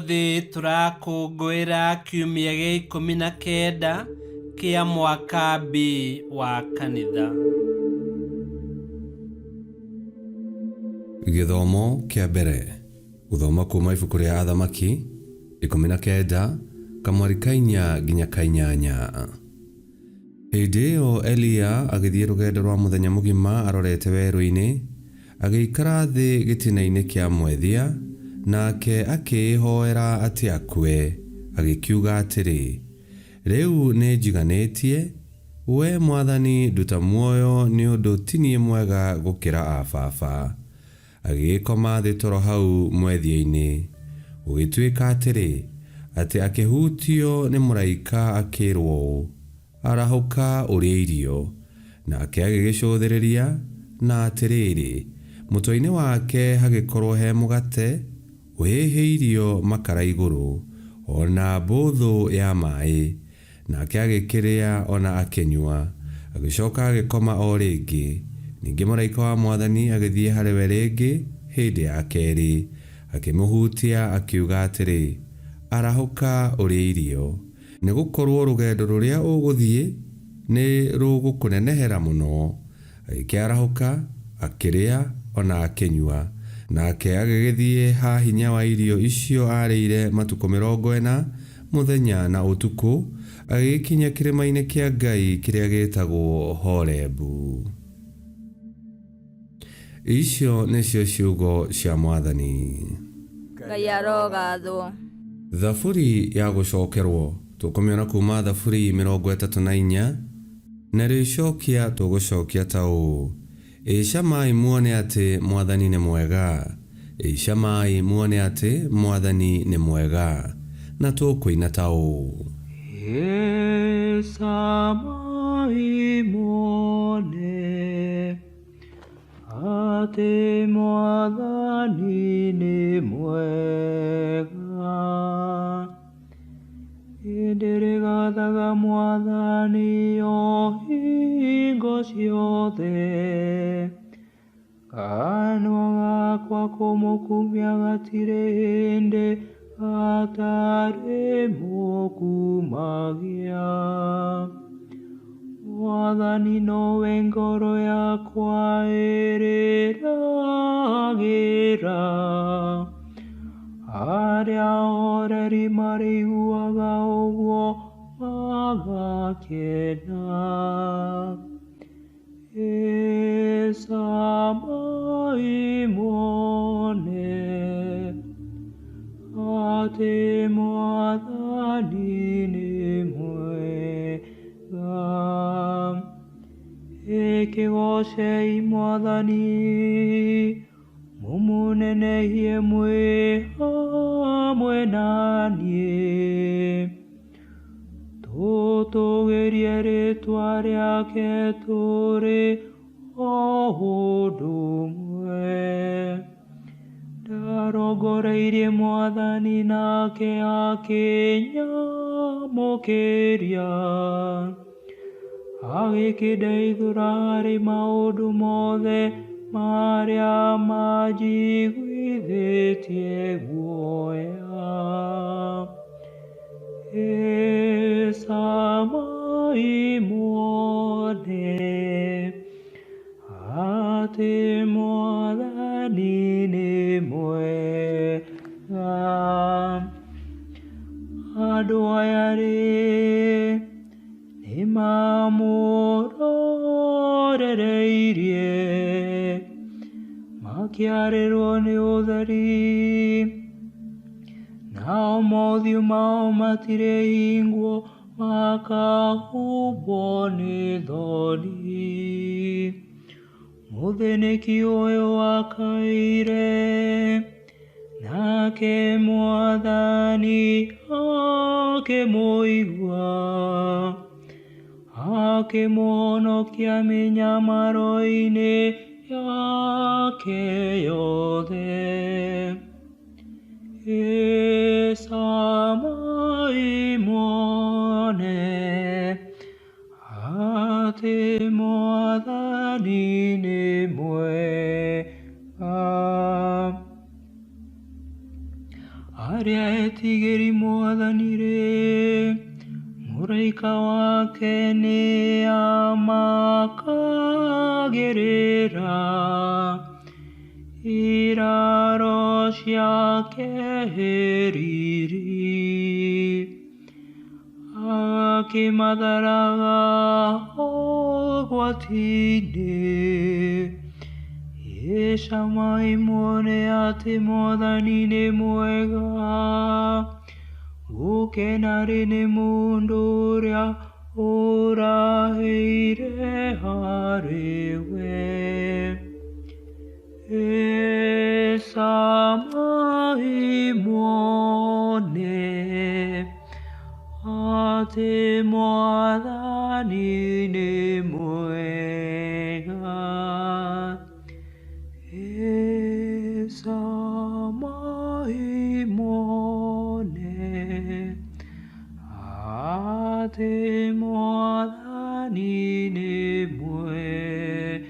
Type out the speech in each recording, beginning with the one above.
Ũmũthĩ tũrakũngũĩra kiumia gĩa 19 kĩa mwaka B wa kanitha. Gĩthomo kĩa mbere gũthoma kuma ibuku rĩa Athamaki 19 kamwari ka 4 nginya ka 8. Hĩndĩ ĩyo Eliya agĩthiĩ rũgendo rwa mũthenya mũgima arorete werũ-inĩ, agĩikara thĩ gĩtina-inĩ kĩa mwethia, nake akĩĩhoera atĩ akue, agĩkiuga atĩrĩ, Rĩu nĩnjiganĩtie, wee Mwathani nduta muoyo nĩ ũndũ ti niĩ mwega gũkĩra aa baba. Agĩgĩkoma thĩ toro hau mwethia-inĩ. Gũgĩtuĩka atĩrĩ, atĩ akĩhutio nĩ mũraika akĩĩrũo ũũ, Arahũka ũrĩe irio. Nake agĩgĩcũthĩrĩria, na atĩrĩrĩ, mũtwe-inĩ wake hagĩkorũo he mũgate ũhĩhĩirio makara igũrũ, o na mbũthũ ya maĩ. Nake agĩkĩrĩa o na akĩnyua, agĩcoka agĩkoma o rĩngĩ. Ningĩ mũraika wa Mwathani agĩthiĩ harĩ we rĩngĩ hĩndĩ ya kerĩ, akĩmũhutia, akiuga atĩrĩ, Arahũka ũrĩe irio, nĩ gũkorũo rũgendo rũrĩa ũgũthiĩ nĩ rũgũkũnenehera mũno. Agĩkĩarahũka, akĩrĩa o na akĩnyua. Nake agĩgĩthiĩ ha hinya wa irio icio aarĩire matukũ 40, mũthenya na ũtukũ, agĩgĩkinya kĩrĩma-inĩ kĩa Ngai kĩrĩa gĩĩtagwo Horebu. Icio nĩcio ciugo cia Mwathani. Ngai arogathwo. Thaburi ya gũcokerwo tũkũmĩona kuma Thaburi 34, narĩo icokia tũgũcokia ta ũũ: Ĩ camai muone atĩ Mwathani nĩ mwega, ĩ camai muone atĩ Mwathani nĩ mwega. Na tũkũina ta ũũ: Ĩ camai muone atĩ Mwathani nĩ mwega. Nĩndĩrĩgathaga Mwathani o hingo ciothe, kanua gakwa kũmũkumia gatirĩ hĩndĩ gatarĩmũkumagia. Mwathani nowe ngoro yakwa ĩrĩragĩra, arĩa ahoreri marĩiguaga ũguo magakena. Ĩ camai muone atĩ Mwathani nĩ mwega. Ĩ kĩgocei Mwathani, mũmũnenehie mwĩ hamwe na niĩ. Tũtũgĩrie rĩĩtwa rĩake tũrĩ o ũndũ ũmwe. Ndarongoreirie Mwathani nake akĩnyamũkĩria, agĩkĩndeithũra harĩ maũndũ mothe marĩa manjiguithĩtie guoya. Ĩ camai muone atĩ Mwathani nĩ mwega. Andũ aya rĩ, nĩmamũrorereirie, makĩarĩrwo nĩ ũtheri, nao mothiũ mao matirĩ hingo makahumbwo nĩ thoni. Mũthĩnĩki ũyũ akaire, nake Mwathani akĩmũigua, akĩmũhonokia mĩnyamaro-inĩ yake yothe. Ĩ camai muone atĩ Mwathani nĩ mwega. Arĩa etigĩri Mwathani-rĩ, mũraika wake nĩ amakagĩrĩra, iraro ciake riri, akĩmatharaga ũgwati-inĩ. Ĩcamai muone atĩ Mwathani nĩ mwega, gũkena-rĩ nĩ mũndũ ũrĩa ũrahĩire harĩ we. Ĩcamai muone atĩ Mwathani nĩ mwega. Ĩcamai muone atĩ Mwathani nĩ mwega.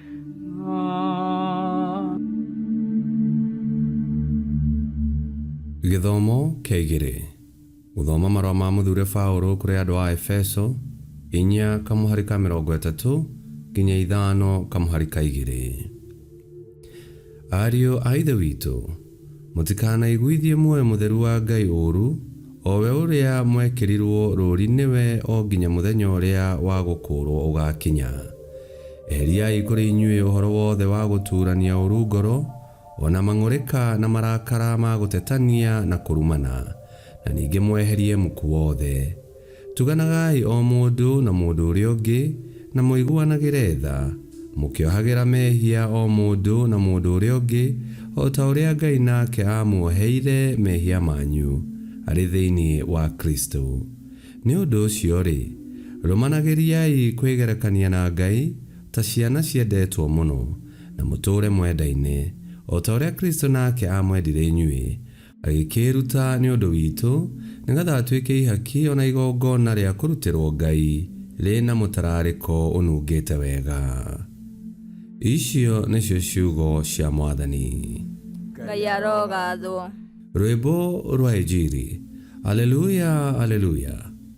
Gĩthomo kĩa igĩrĩ. Gũthoma marũa ma mũthure Paũlũ kũrĩ andũ a Efeso, 4 kamũhari ka 30 nginya 5 kamũhari ka 2. Ariũ a Ithe witũ, mũtikanaiguithie muoyo mũtheru wa Ngai ũũru, o we ũrĩa mwekĩrirwo rũũri nĩwe o nginya mũthenya ũrĩa wa gũkũũrwo ũgaakinya. Eheriai kũrĩ inyuĩ ũhoro wothe wa gũtuurania ũũru ngoro, o na mang'ũrĩka na marakara ma gũtetania na kũrumana, na ningĩ mweherie muku wothe. Tuganagai o mũndũ na mũndũ ũrĩa ũngĩ, na mũiguanagĩre tha, mũkĩohagĩra mehia o mũndũ na mũndũ ũrĩa ũngĩ, o ta ũrĩa Ngai nake aamuoheire mehia manyu arĩ thĩinĩ wa Kristo. Nĩ ũndũ ũcio-rĩ, rũmanagĩriai kwĩgerekania na Ngai ta ciana ciendetwo mũno, na mũtũũre mwendaine, o ta ũrĩa Kristo nake aamwendire inyuĩ, agĩkĩĩruta nĩ ũndũ witũ, nĩgetha atuĩke ihaki o na igongona rĩa kũrutĩrwo Ngai rĩna mũtararĩko ũnungĩte wega. Icio nĩcio ciugo cia Mwathani. Ngai arogathwo. Rwĩmbo rwa Injiri. Aleluya, aleluya.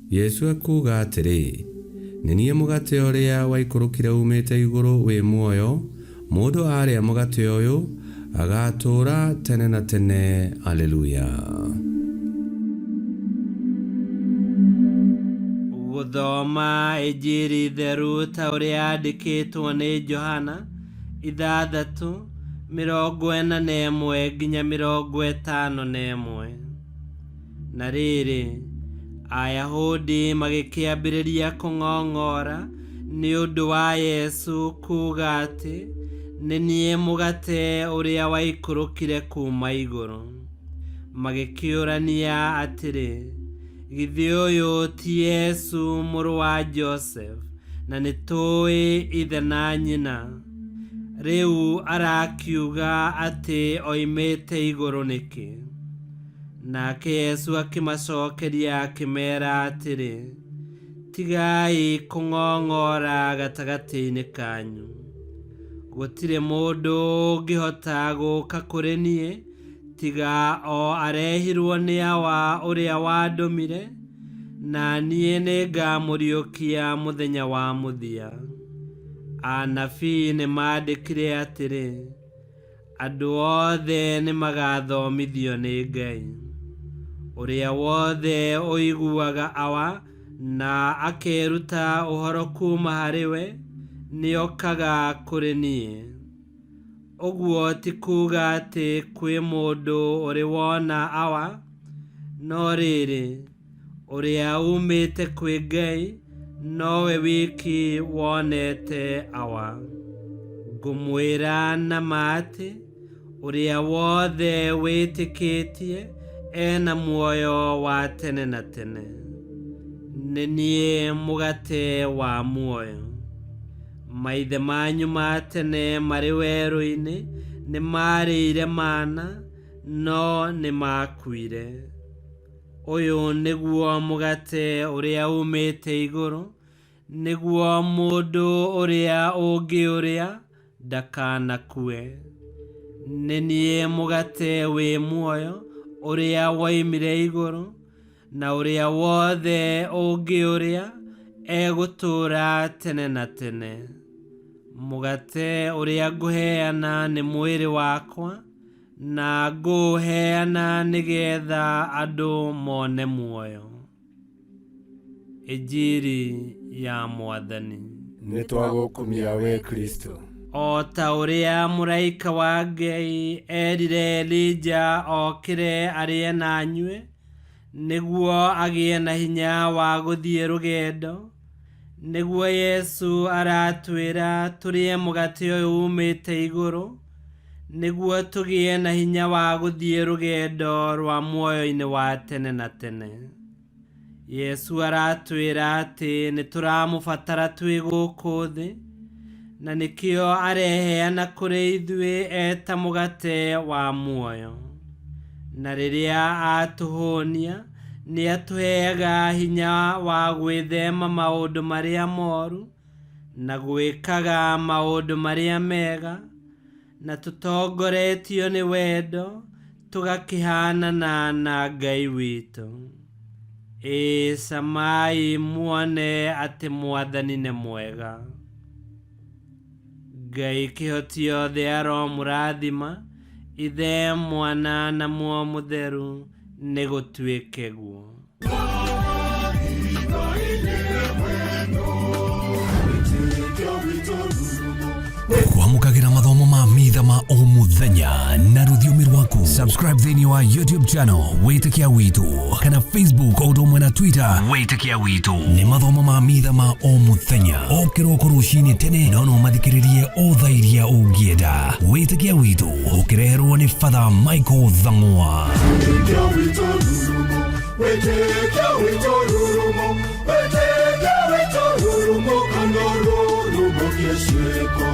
Yesu ekuuga atĩrĩ, nĩ niĩ mũgate ũrĩa waikũrũkire umĩte igũrũ wĩ muoyo, mũndũ arĩa mũgate ũyũ agatũũra tene na tene. Aleluya. Gũthoma Injiri theru ta ũrĩa yandĩkĩtwo nĩ Johana 6 41 nginya 51. Na rĩrĩ, Ayahudi magĩkĩambĩrĩria kũng'ong'ora nĩ ũndũ wa Yesu kuuga atĩ nĩ niĩ mũgate ũrĩa waikũrũkire kuuma igũrũ. Magĩkĩũrania atĩrĩ, githĩ ũyũ ti Yesu mũrũ wa Joseph, na nĩtũũĩ ithe na nyina? Rĩu arakiuga atĩ oimĩte igũrũ nĩkĩ? Nake Yesu akĩmacokeria akĩmeera atĩrĩ, tigai kũng'ong'ora gatagatĩ-inĩ kanyu. Gũtirĩ mũndũ ũngĩhota gũũka kũrĩ niĩ tiga o arehirwo nĩ Awa ũrĩa wandũmire, na niĩ nĩngamũriũkia mũthenya wa mũthia. Anabii nĩmaandĩkire atĩrĩ, andũ othe nĩmagathomithio nĩ Ngai. Ũrĩa wothe ũiguaga Awa na akeruta ũhoro kuuma harĩ we, nĩokaga kũrĩ niĩ. Ũguo ti kuuga atĩ kwĩ mũndũ ũrĩ wona Awa, no rĩrĩ, ũrĩa uumĩte kwĩ Ngai nowe wiki wonete Awa. Ngũmwĩra na ma atĩ, ũrĩa wothe wĩtĩkĩtie ena muoyo wa tene na tene. Nĩ niĩ mũgate wa muoyo. Maithe manyu ma tene marĩ werũ-inĩ nĩmarĩire mana, no nĩmakuire. Ũyũ nĩguo mũgate ũrĩa uumĩte igũrũ, nĩguo mũndũ ũrĩa ũngĩũrĩa ndakanakue. Nĩ niĩ mũgate wĩ muoyo ũrĩa woimire igũrũ, na ũrĩa wothe ũngĩũrĩa egũtũũra tene na tene. Mũgate ũrĩa ngũheana nĩ mwĩrĩ wakwa, na ngũũheana nĩgeetha andũ mone muoyo. Injiri ya Mwathani. Nĩ twagũkumia we Kristo. O ta ũrĩa mũraika wa Ngai erire Elija okĩre arĩe na anyue, nĩguo agĩe na hinya wa gũthiĩ rũgendo, nĩguo Yesu aratwĩra tũrĩe mũgate ũyũ umĩte igũrũ, nĩguo tũgĩe na hinya wa gũthiĩ rũgendo rwa muoyo-inĩ wa tene na tene. Yesu aratwĩra atĩ nĩ tũramũbatara twĩ gũkũ thĩ, na nĩkĩo areheana kũrĩ ithuĩ eta mũgate wa muoyo. Na rĩrĩa atũhũnia, nĩ atũheaga hinya wa gwĩthema maũndũ marĩa moru na gwĩkaga maũndũ marĩa mega, na tũtongoretio nĩ wendo tũgakĩhanana na Ngai witũ. Ĩĩ, camai muone atĩ Mwathani nĩ mwega. Ngai kĩhoti othe aromũrathima, Ithe, Mwana na Muoyo Mũtheru, nĩ gũtuĩke guo. Kwamũkagĩra mathomo ma mitha ma o mũthenya na rũthiomi rwaku. Subscribe thĩinĩ wa YouTube channel Wĩtĩkia Witũ kana Facebook o ũndũ ũmwe na Twitter Wĩtĩkia Witũ. Nĩ mathomo ma mitha ma o mũthenya o kĩroko rũcinĩ tene, no no mathikĩrĩrie o thaa iria ũngĩenda. Wĩtĩkia Witũ ũkĩreherwo nĩ Father Michael Thang'wa. Wĩtĩkia witũ rurumo, wĩtĩkia witũ rurumo, wĩtĩkia witũ rurumo, kana rurumo kĩciĩko.